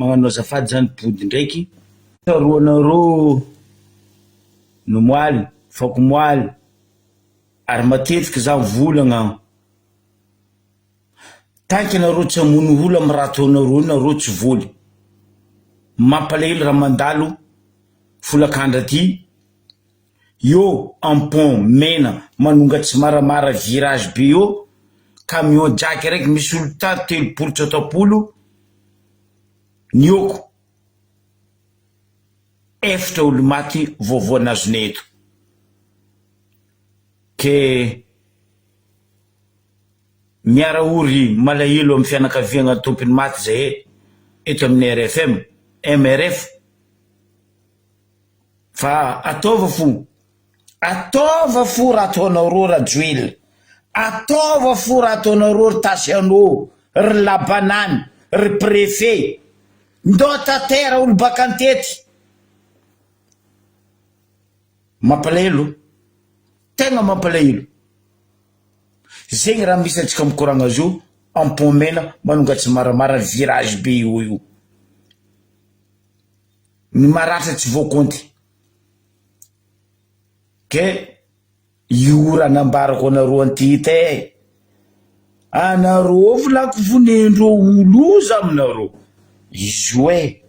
Magnano azafady zany body ndraiky. Tsaroanareo nomoaly, fakomoaly ary matetiky za mivolagna aho. Tant que nareo tsy hamono olo am raha ataonareo io nareo tsy voly. Mampalahelo raha mandalo folakandro aty eo am pont mena manonga tsimaramara virage be eo camion jaky araiky misy olo ta 30 tsôtapolo niôko efatra olo maty vaovao nazonay eto ke Miara ory malahelo amin'ny fianakaviagna tompony maty zahay eto amin'ny RFM, MRF fa ataova fo, ataova fo raha ataonareo Rajoelina, ataova fo raha ataonareo ry Taciano, ry Labanany, ry Préfet, ndao tatera olo baka antety. Mampalahelo, tegna mampalahelo. Zegny raha misy antsika mikoragna zio am pont mena manonga tsimaramara virage be io io. Ny maratra tsy voakonty. Ke io raha nambarako anareo anty e. Anareo volako vonendreo ho loza aminareo. Izy io e.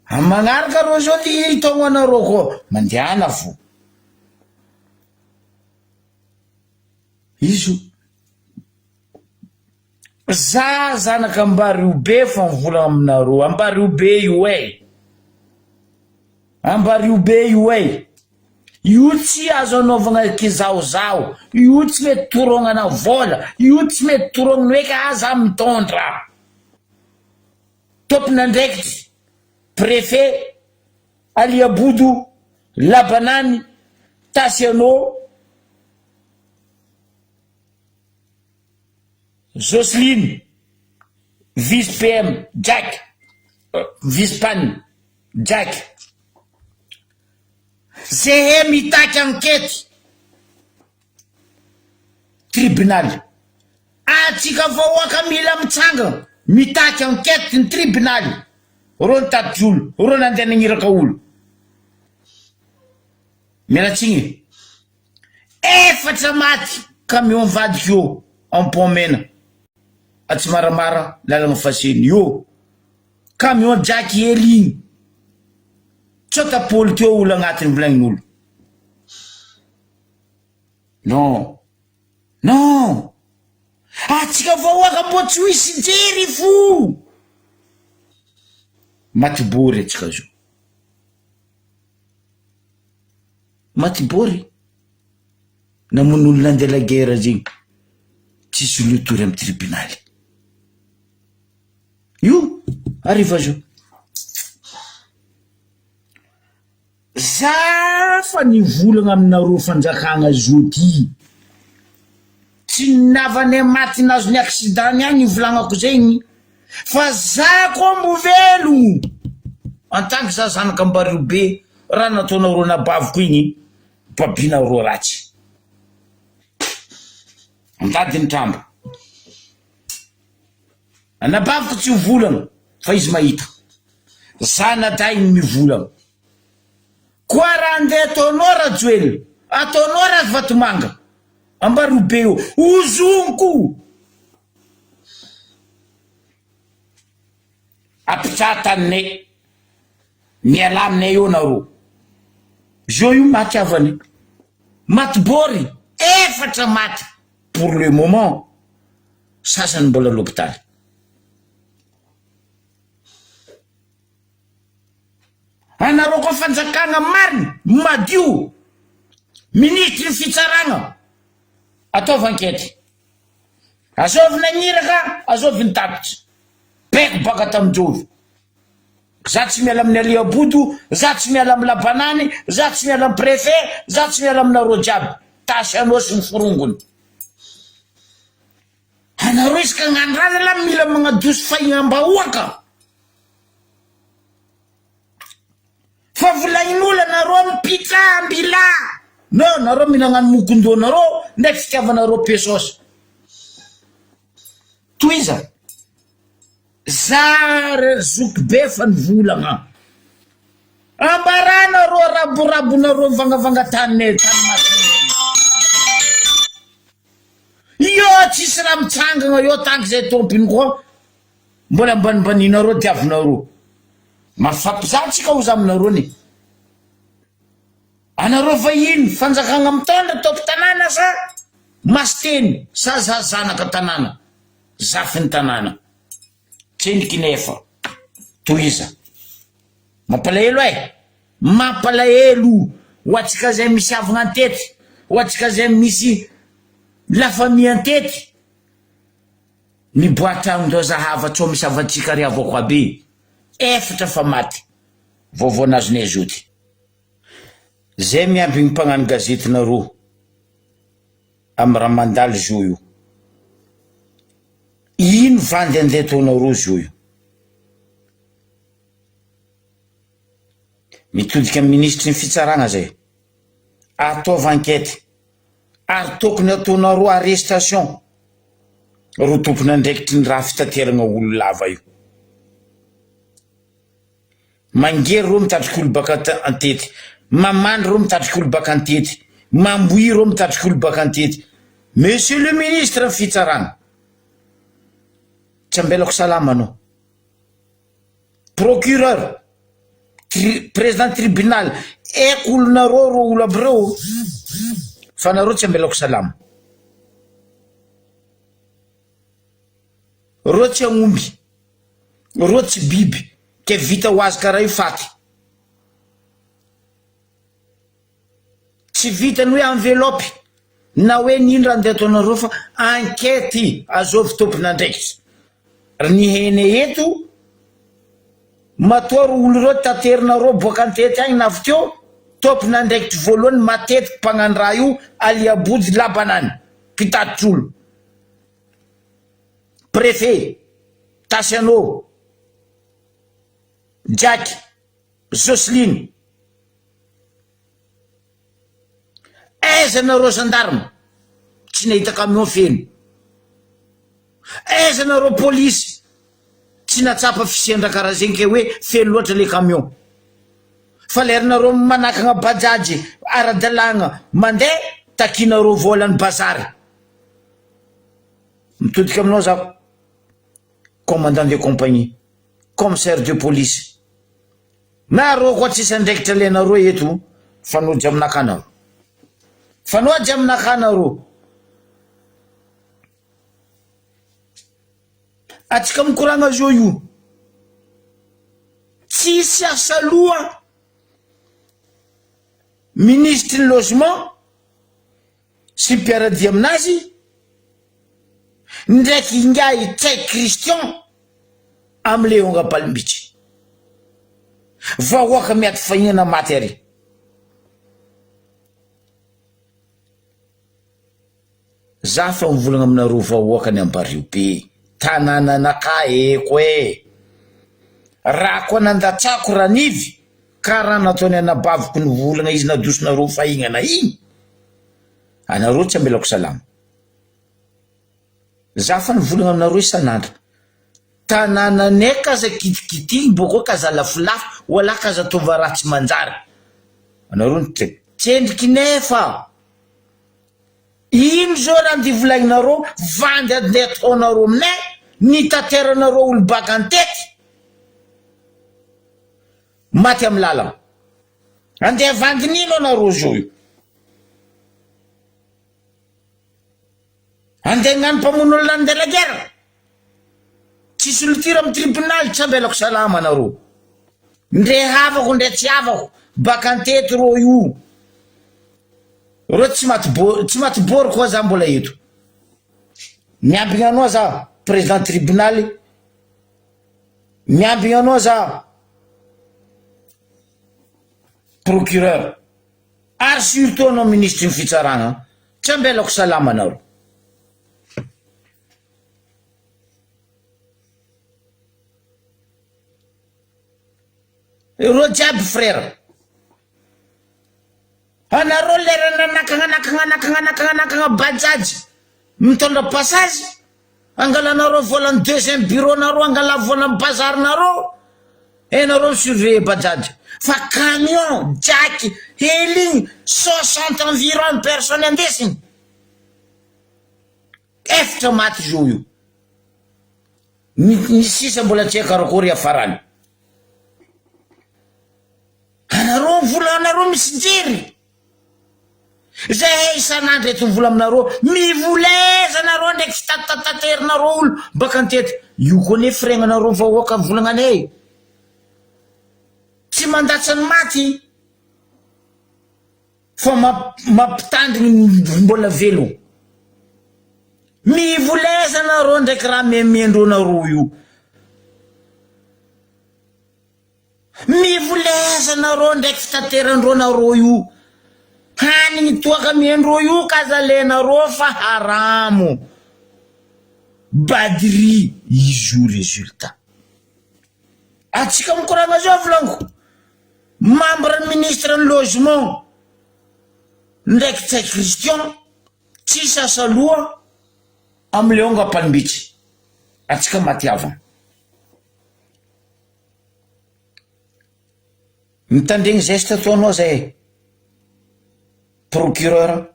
Am magnaraka reo zao ty hitaogno anareo koa mandehana fo. Izy io. Za zanaka Ambariobe fa mivolagna aminareo, Ambariobe io e! Ambariobe io e! Io tsy azo anaovagna kizahozaho, io tsy mety torognana vôla, io tsy mety torognana hoe ka za mitondra. Tompon'andraikitry, préfet, Aliabodo, Labanany, Taciano, Jocelyne, Vice PM, Jack, Vice Pan, Jack. Zehe mitaky ankety tribonaly. Atsika vahoaka mila mitsangana mitaky enquête ny tribonaly. Reo nitady olo, reo nandeha nagniraka olo. Miala tsiny e. Efatra maty camion mivadika eo am pont mena atsimaramara lalagna faseny eo camion jaky hely igny tsota pôly teo olo agnatiny volagnin'olo non non atsika vahoaka mbô tsy ho hisy jery fo maty bory atsika zao. Maty bory namono olona andeha la guerre zegny tsisy olo hitory amy tribunaly io hariva zio za fa nivolagna aminareo fanjakagna zio ty tsy navanay maty nazony accident niany nivolagnako zegny fa za koa mbo velogno en tant que za zanaka Ambariobe raha nataonareo anabaviko igny babinareo ratsy mitady ny trambo anabaviko tsy mivolagna fa izy mahita zanadahiny mivolagna koa raha andeha ataonao Rajoelina ataonao Ravatomanga Ambariobe io ozoniko Apitraha taninay. Mialà aminay eo nareo. Zao io maty havany. Maty bory efatra maty pour le moment. Sasany mbola l'hôpital. Anareo koa fanjakana marina, madio. Minisitry ny fitsarana. Ataovy enquête. Azovy nagniraka, azovy nitatitra. Beko baka taminjovy. Za tsy miala amin'ny Ali Abodo, za tsy miala amin'ny Labanany, za tsy miala amin'ny préfet, za tsy miala aminareo jiaby. Tasy anao sy ny forongony. Anareo isaka agnano raha zalahy mila magnadoso fahignam-bahoaka. Fa volagnin'olo anareo mipitsa ambilà. Non, nareo mila agnano mokondohanareo ndraiky fitiavanareo pesos. Tohiza. Za ry zoky be fa nivolagna. Ambaranareo raborabonareo mivangavanga tany tany masina io tsisy raha mitsangagna eo tanky zay tompony koa mbola ambanimbaninareo diavinareo mafampizaha tsika oza aminareo ny anareo vahiny fanjakagna mitondra tompo tanàna sa masiteny sa za zanaka tanàna zafin'ny tanàna tsendriky nefa tohiza Mampalahelo eh! Mampalahelo ho antsika zay misy havagna antety, ho antsika zay misy la famille antety, miboaha tragno ndao zahava tsao misy havantsika ry havako aby efatra fa maty, vaovao nazonay zoty. Zay miambigny mpagnano gazety nareo amy raha mandalo zo io. Ino vandy andeha ataonareo zo io. Mitodika amin'ny minisitry ny fitsarana zay. Ataovy enquête ary tokony ataonareo arrestation reo tompon'andraikitry ny raha fitaterana olo lava io. Mangery reo mitatriky olo baka antety, mamandry reo mitatriky olo baka antety, mambohy reo mitatriky olo baka antety. Monsieur le ministre ny fitsarana, tsy ambelako salama anao. Procureur, tri- président tribunal, haiko olonareo reo olo aby reo fa nareo tsy ambelako salama. Reo tsy agnomby, reo tsy biby ke vita ho azy karaha io faty. Tsy vitany hoe enveloppe na hoe n'ino raha ndeha ataonareo fa enquête azovy tompon'andraikitra. Ry ny hene eto matoa ry olo reo taterinareo boaka antety agny na avy teo tompon'andraikitry voalohany matetiky mpagnano raha io Aliabody Labanany mpitatitr'olo préfet Tasiano Jacky Jocelyne Aiza nareo gendarme tsy nahita camion feno? Aiza nareo polisy tsy natsapa fisian-draha karaha zegny ke hoe feno loatra le camion? Fa lerinareo manakagna bajaj ara-dalàgna mandeha takinareo volan'ny bazary. Mitodika aminao zaho commandant de compagnie, commissaire de police. Nareo koa tsisy andraikitra le nareo eto fanoja aminaka nareo fanoja aminaka nareo atsika mikoragna zao io tsisy asa loha minisitry ny logement sy mpiaradia aminazy ndraiky ingahy Ntsay Christian am Léon Rapalimbitry. Vahoaka miady fahinana maty ary. Za fa mivolagna aminareo vahoaka ny Ampario be tanananakahy eko e! Raha koa nandatsako ranivy karaha nataony anabaviko nivolagna izy nadosonareo fahinana igny, anareo tsy ambelako salama. Za fa nivolagna aminareo isan'andro, tanananay k'aza kitikitihiny bôkô k'aza lafolafo, wala k'aza ataova raha tsy manjary, anareo no te- tsendriky nefa ino zao raha ndeha volagninareo, vandy andeha ataonareo aminay, nitateranareo olo baka antety, maty amy lalagna, andeha vandin'ino anareo zao io. Andeha hagnano mpamono olona andeha la guerre? Tsisy olo tira amy tribonaly tsy ambelako salama nareo. Ndre havako ndre tsy havako baka antety rô io. Reo tsy maty bo tsy maty bory koa za mbola eto. Miambigna anao za président tribonaly, miambigna anao za procureur. Ary surtout anao minisitry ny fitsaragna tsy ambelako salama anareo. Ireo jiaby frère. Anareo lera nanakagna nakagna nakagna nakagna nakagna bajaj mitondra passage. Angalanareo volan'ny deuxième bureau nareo angala volan'ny bazary nareo enareo mi surveiller bajaj fa camion jaky hely igny 60 environ personnes andesiny efitra maty zao io ny ny sisa mbola tsy hay karakory hiafarany anareo vola anareo misy jery Zahay isan'andro eto mivola aminareo, mivoleza nareo ndraiky fitatitaterinareo olo baka antety, io koa anie firegnanareo vahoaka volagnanay, tsy mandatsa ny maty fa mampitandrigny ny mbola velogno, mivoleza nareo ndraiky raha miamiandreo nareo io. Mivoleza nareo ndraiky fitaterandreo nareo io hanigny toaka amiandreo io ka aza alenareo fa haramo badry izy io resultat atsika mikoragna zao volaniko membre ministre ny logement ndraiky Ntsay Christian tsisy asa loha am leonga Ampanimbitry atsika maty havana. Mitandregny geste ataonao zay e! Procureur,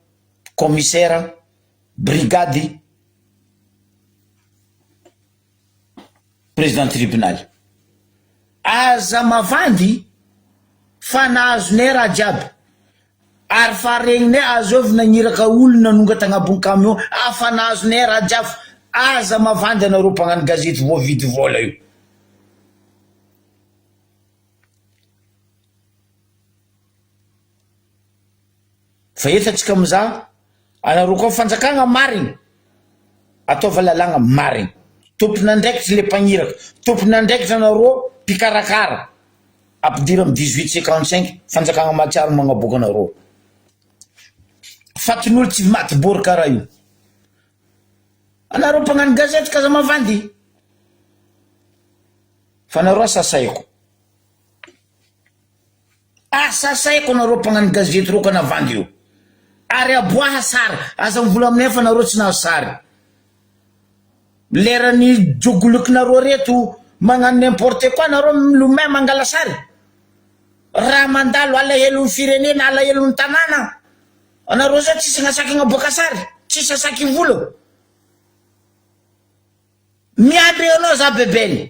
commissaire, brigade, président tribunal. Aza mavandy fa nahazonay raha jiaby ary fa regninay azovy nagniraka olo nanonga tagnabony camion afa nahazonay raha jiaby aza mavandy anareo mpagnano gazety voavidy vola io. Fa eto atsika mizaha anareo koa fanjakagna marigny ataova lalàgna marigny tompon'andraikitry le mpagniraka tompon'andraikitra anareo mpikarakara ampidiro am dix huit cinquante cinq fanjakagna mahatsiaro magnaboaka anareo fatin'olo tsy maty bory karaha io anareo mpagnano gazety k'aza mavandy fa nareo asasaiko Asasaiko nareo mpagnano gazety reo ka navandy io ary aboaha sary aza mivola aminay fa nareo tsy nahazo sary lerany jogolokinareo reto magnano n'importe quoi nareo milomay mangala sary raha mandalo alahelon'ny firenena alahelon'ny tanàna anareo zao tsisy agnasaky agnaboaka sary tsisy asaky hivola. Miambigna anao za bebel.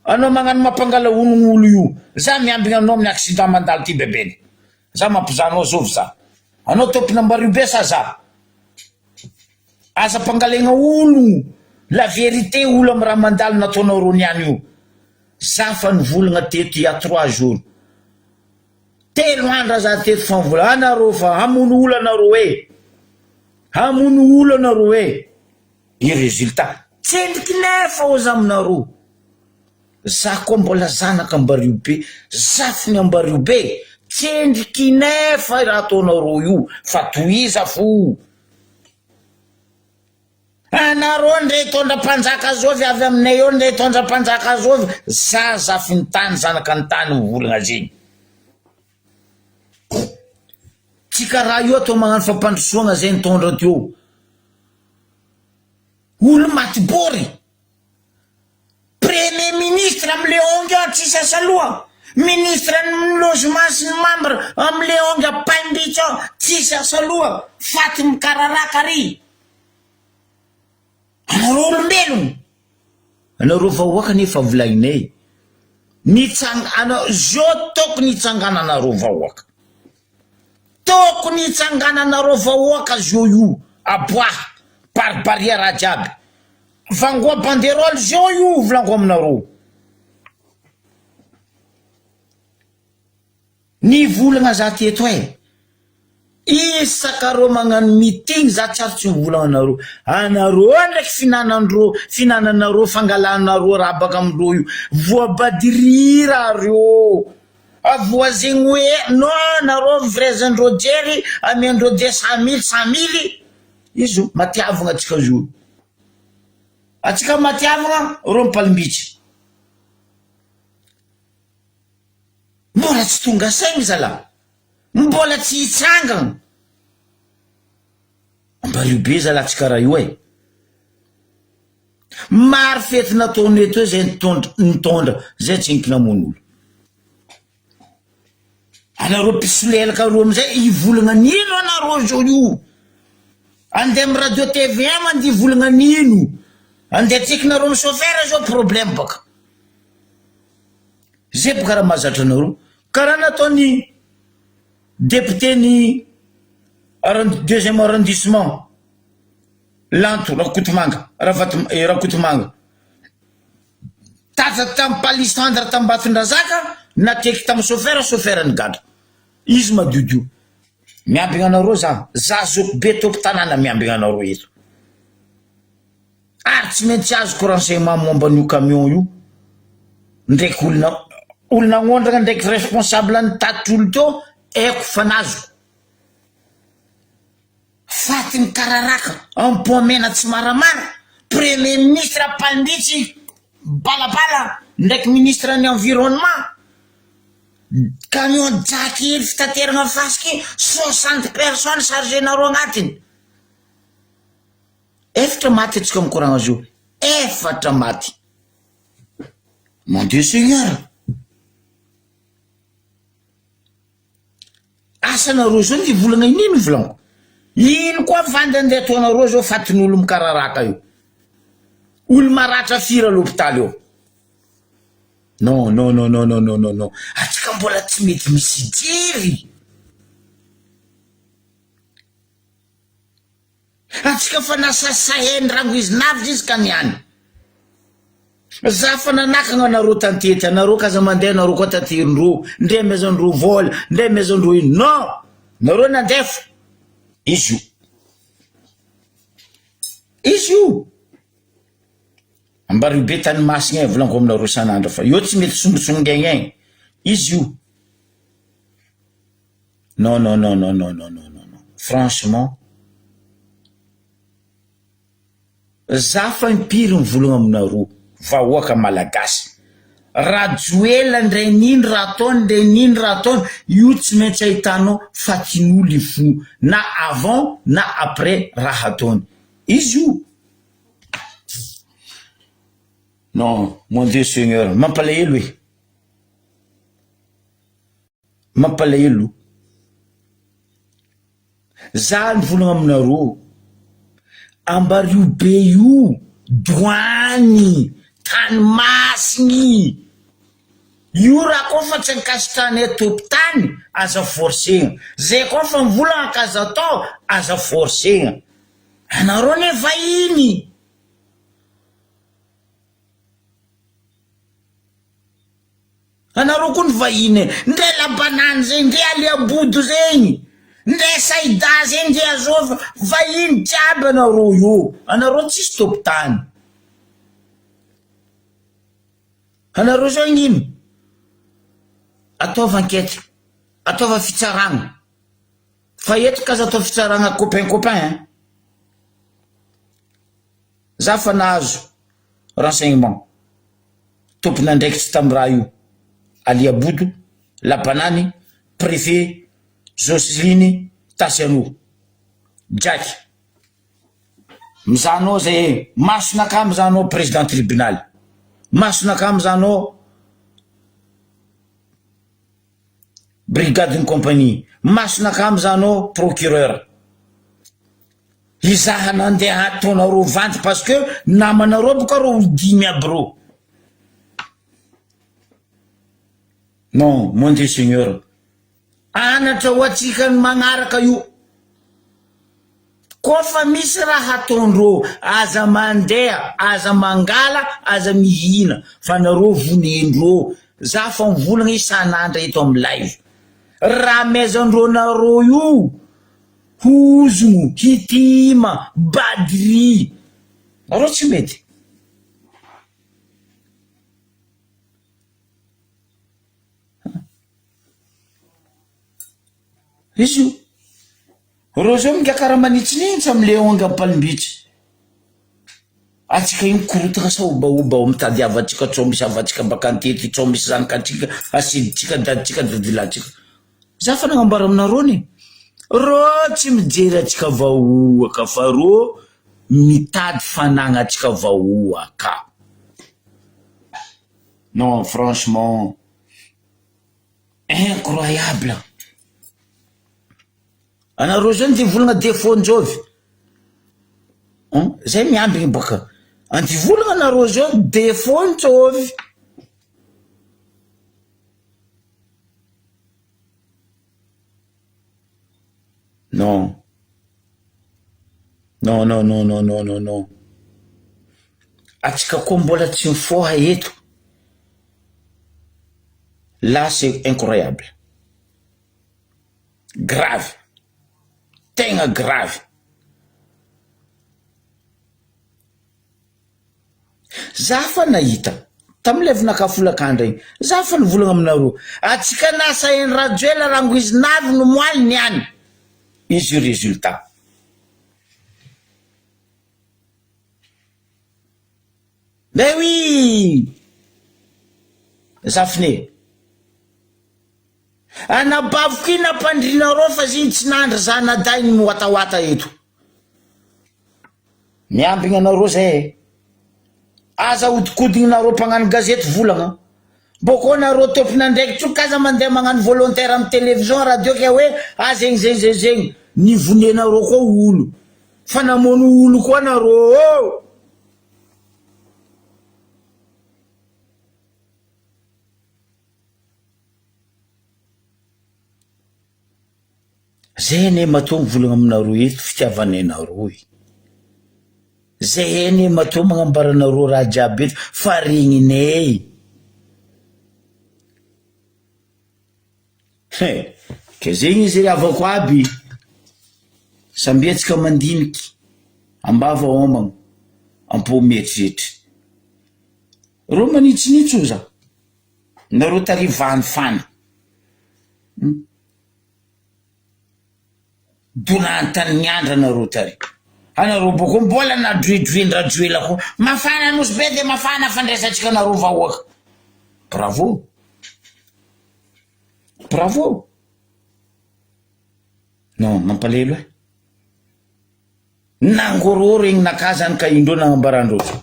Anao magnano mampangala honogno olo io. Za miambigna anao amin'ny accident mandalo ty bebel. Za mampizaha anao zovy za. Anao tompony ambario be sa za? Aza ampangalaigna ologno la vérité olo am raha mandalo nataonao reo niany io. Za fa nivolagna teto il ya trois jours. Telo andra za teto fa nivolagna anareo fa hamono olo anareo e. Hamono olo anareo e. Ny résultat tsendriky nefa oza aminareo za koa mbola zanaka ambario be zafiny ambario be tsendriky nefa raha ataonareo io fa tohiza fo anareo ndre hitondra mpanjaka zovy avy aminay eo ndre hitondra mpanjaka zovy za zafiny tany zanaka ny tany mivolagna zegny tsy karaha io atao magnano fampandrosoagna zay nitondra teo Olo maty bory. Premier ministre am le ong tsisy asa loha. Ministre ny logement sy ny membre am le ong Paimbitso ao tsisy asa loha. Faty mikararaka ary. Anareo olombelogno. Anareo vahoaka nefa volahinay. Mitsang ana zao tokony hitsangananareo vahoaka. Tokony hitsangananareo vahoaka zao io aboaha baribaria raha jiaby vangoa banderole zao io volango aminareo nivolagna za teto e isakareo magnano meeting za tsy ary tsy mivolagna anareo anareo ndraiky finanandreo finananareo fangalanareo raha baka amindreo io voabadirira reo Avoazigny hoe non nareo mivrezandreo jery amiandreo deux cent mille cent mille izy matiavagna atsika zo atsika matiavagna reo mimpalimbitry mbola tsy tonga saigny zalah mbola tsy hitsangagna ambario be zalah tsy karaha io e. Maro fety nataonay teo zay nitondra nitondra zay tsy enky namono olo. Anareo mpisolelaka roa amizay hivolagna an'ino anareo zao io? Andeha amy radio tvm andeha hivolagna an'ino? Andeha atsikinareo amy chauffeur zao problème baka. Zay boka raha mahazatra anareo. Karaha nataony député ny deuxième arrondissement Lanto Rakotomanga Ravatom Rakotomanga tatra tam palissandre tambatondrazaka nateky tam chauffeur chauffeur nigadra izy madiodio miambigna anareo za za zoky be tompo tanàna miambigna anareo eto ary tsy maintsy azoko renseignement momba an'io camion io ndraiky olona olona agnondrana ndraiky responsable nitatitra olo teo aiko fa nazoko Faty mikararaka am-po mena tsy maramara, premier ministre mpanditsy balabala ndraiky ministre ny environnement, camion jaky hely fitaterana fasiky 60 personnes chargé-nareo agnatiny, efatra maty atsika mikoragna zio, efatra maty, mon Dieu Seigneur. Asa nareo zao ny volagna ino volaniko? Ino koa vandy andeha ataonareo zao fatin'olo mikararaka io? Olo maratra firy a l'hôpital eo? Non non non non non non non non atsika mbola tsy mety misy jery. Antsika fa nasasahen'ny rangoizinavitra izy ka niany. Za fa nanakagna anareo tantety, anareo k'aza mandeha anareo koa taterindreo, ndre amezandreo vola, ndre amezandreo ino. Non! Nareo nandefa. Izy io. Izy io. Ambario be tany masigna e, volaniko aminareo isan'andro fa eo tsy mety songisongegna e. Izy io. Non non non non non non non non non franchement za fa impiry mivolagna aminareo vahoaka malagasy Rajoelina ndray n'ino raha ataony ndray n'ino raha ataony io tsy maintsy ahitanao fatin'olo io fo na avant na après raha ataony izy io non mon Dieu Seigneur mampalahelo e. Mampalahelo. Za mivolagna aminareo, Ambario be io doany, tany masigny, io raha koa fa tsy ankasitrahanay tompotany aza forcegna, zay koa fa mivolagna k'aza atao aza forcegna, anareo anie vahiny. Anareo koa ny vahiny e! Ndre labanany zegny, ndre aliabodo zegny, ndre saida zegny, ndre azôva, vahiny jiaby anareo io, anareo tsisy tompotany. Anareo zao ino? Ataova enquête, ataova fitsaragna, fa eto k'aza atao fitsaragna copain copain hein! Za fa nahazo renseignement, tompon'andraikitry tam raha io, Ali Abodo, Labanany, Préfet Jocelyne Tasiano, Jacky, mizaha anao zay e, masonakahy mizaha anao président tribunal, masonakahy mizaha anao brigade ny compagnie, masonakahy mizaha anao procureur. Izaha nandeha ataonareo vandy parce que namanareo boka reo olo dimy aby reo. Non mon Dieu Seigneur anatra ho antsika ny magnaraka io koa fa misy raha ataondreo aza mandeha aza mangala aza mihina fa nareo vonendreo za fa mivolagna isan'andra eto amy live raha amezandreo nareo io Hozogno, hitima, badry. Nareo tsy mety. Izy io. Reo zao minga karaha manitsinitsy am le onga ampalimbitsy. Atsika io mikorotagna sa obaoba ao mitady havantsika tsao misy havantsika baka antety tsao misy zanakantsika asiditsika daditsika dadilatsika. Za fa nagnambara aminareo anie, rô tsy mijery antsika vahoaka fa rô. mitady fanagnatsika vahoaka. Non franchement incroyable. Anareo zao nde volagna défaut njovy an, zay miambigny bôka andivolagna anareo zao défaut njovy. Non. Non non non non non non non. Atsika koa mbola tsy mifoha eto. Là c'est incroyable. Grave. Tegna grave. Za fa nahita, tamin'ilay avy naka folakandra igny, za fa nivolagna aminareo, atsika nasain'i Rajoel rangoizinavy no moaly niany, izy io résultat. Mais oui! Zafine. Anabaviko iny ampandrinareo fa izy iny tsy nandry zanadahiny miwatawata eto. Miambigna anareo zay e. Aza ahodikodigninareo mpagnano gazety volagna. Bôkô nareo tompon'andraikitra io k'aza mandeha magnano volontaire amin'ny télévision, radio ke hoe ah zegny zegny zegny zegny. Nivonenareo koa olo. Fa namono olo koa nareo ô! Zay anie matoa mivolagna aminareo eto fitiavanay anareo e! Zay anie matoa magnambara anareo raha jiaby eto fa regninay he! Ke zegny izy ry havako aby, samby antsika mandiniky, ambava homagna, am-po mieritreritra. Reo manitsinitsy oza, nareo tary vanifana. Donantaniandra nareo tary. Anareo boko mbola nadroidroin-dRajoela koa. Mafana Nosy be dia mafana fandraisantsika anareo vahoaka. Bravo. Bravo. Non, mampalahelo eh. Nangorohoro igny naka zany ka indreo nagnambarandreo.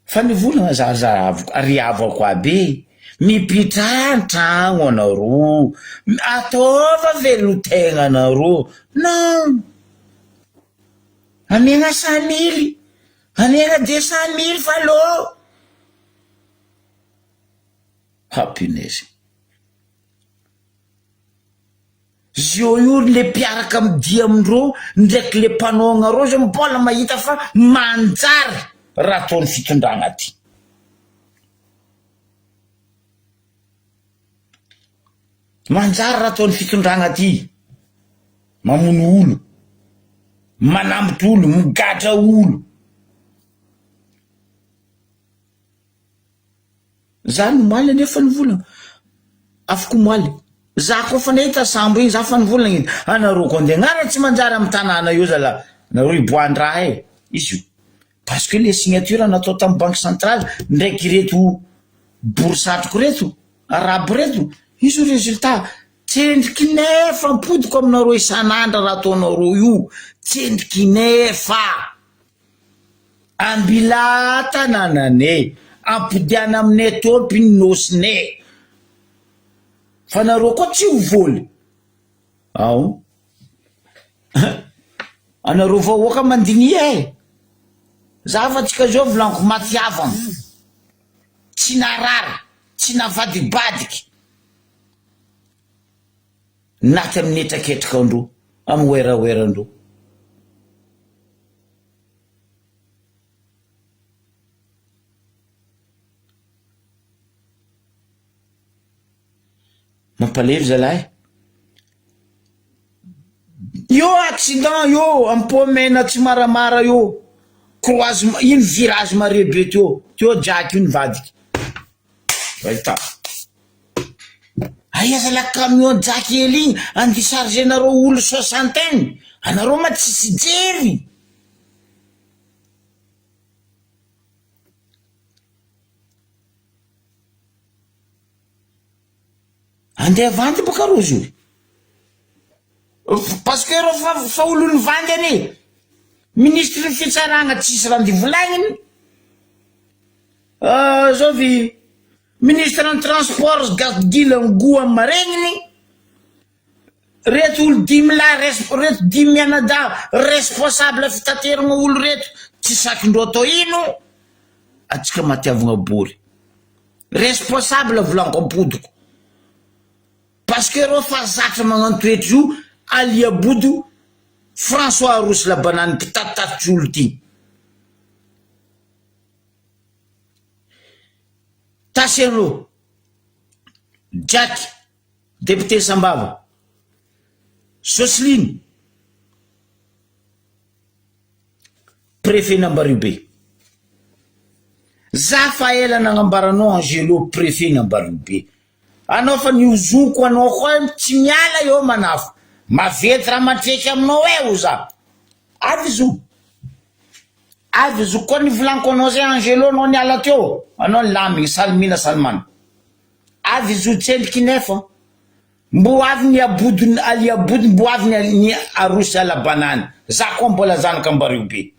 Fa ny volana zarazara ry havako aby e! Mipitraha an-tragno anareo, ataova velon-tegna anareo, non! Amiagna samily, amiagna deux cent mille fa lô! Ha punaise! Zio io ry le mpiaraka midia amindreo ndraiky le mpanohagna reo zao mbola mahita fa manjary raha ataon'ny fitondragna ty. Manjary raha ataon'ny fitondragna ty. Mamono olo, manambotry olo, migadra olo. Za nomaly anefa nivolagna, afaka omaly, za koa fa nahita sambo igny za fa nivolagna edy, anareo koa ndeha agnarana tsy manjary amy tanàna io zalah, nareo hiboahan-draha e, izy io, parce que le signature natao tamy banque centrale ndraiky ireto bory satroko reto, arabo reto, izy io résultat, tsendriky nefa ampodiko aminareo isan'andra raha ataonareo io, tsendriky nefa. Ambilà tanànanay, ampodiana aminay tômpy ny nôsinay. Fa nareo koa tsy ho vôly. Ao. Anareo vahoaka mandinia e. Za fa tsika zao volaniko maty havagna. Tsy narary, tsy navadibadiky. Naty amin'ny hetraketraka andreo, amin'ny werawera-ndreo. Mampalahelo zalahy. Io accident io Ampohimena Tsimaramara io, croisement iny virage mare be teo, teo jaky io nivadika. Résultat. Aia zalahy camion jaky hely igny andechargenareo olo soixantaine, anareo ma tsisy jery. Andeha vandy boka rozy io. Parce que reo fa fa olo nivandy anie. Ministre ny fitsaragna tsisy raha ndivolagniny. Zovy ministre ny transport gadila goa maregniny. Reto olo dimy lahy res reto dimy mianadahy responsable fitateragna olo reto tsy sakindreo atao ino atsika matiavagna bory responsable volaniko ampodiko parce que reo fa zatra magnano toetry io Alia Bodo François Rossy Labanany mpitatitatitry olo ty Tasselo Jack Député Sambava, Jocelyne, Préfet n'Ambariobe. Za fa ela nagnambaranao Angelo préfet n'Ambariobe. Anao fa niozoko anao koa tsy miala eo manafo. Maventy raha matreky aminao e o za. Avy zo. Avy zo koa nivolaniko anao zay Angelo anao niala teo. Anao nilamigny Salmina Salmana. Avy zo tsendriky nefa mbo avy ny abodiny Ali abodiny mbo avy ny ny arosy ala banany za koa mbola zanaka ambario be.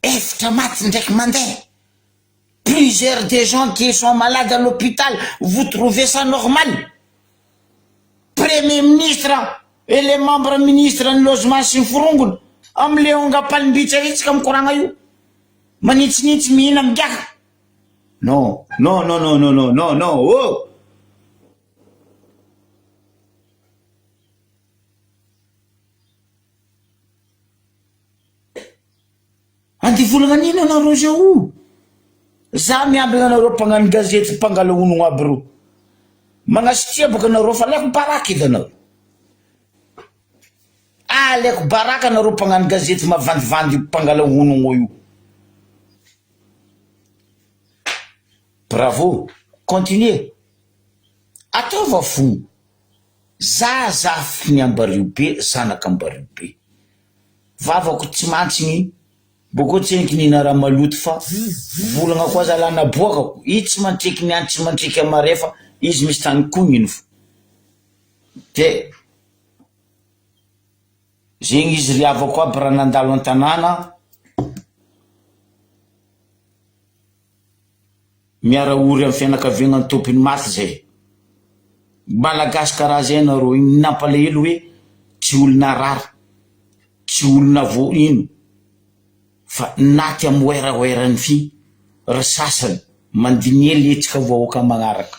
Efitra maty ndraiky mandeha plusieurs des gens qui sont malades à l'hôpital vous trouvez ça normal? Premier ministre et les membres ministre ny logement sy ny forongony am le ongam-palimbitsa io tsika mikoragna io Manintsinintsy mihina migaka. Non, non, non, non, non, non, non, non, oh! Andeha volagna an'ino anareo zao o? Za miambina anareo mpagnano gazety mpangala onogno aby reo. Magnasitia boka anareo fa alaiko baraka edy anareo. Aleoko baraka nareo mpagnano gazety mavandivandy io mpangala honogno io. Bravo, continuez. Ataova fo. Za zafin'i Ambariobe, zanak'Ambariobe. Vavako tsy mantsigny, bôkô tsendriky nihina raha maloto fa volagna koa zalahy naboakako, izy tsy mantreky niany tsy mantreky amare fa izy misy tany kogniny fo. De. Zegny izy ry havako aby raha nandalo an-tanàna, miara-ory amin'ny fianakaviagna ny tompony maty zay. Malagasy karaha zay nareo, ny nampalahelo hoe tsy olo narary, tsy olona vo ino fa naty am werawera ny fy ry sasany, mandiniha letsika vahoaka magnaraka.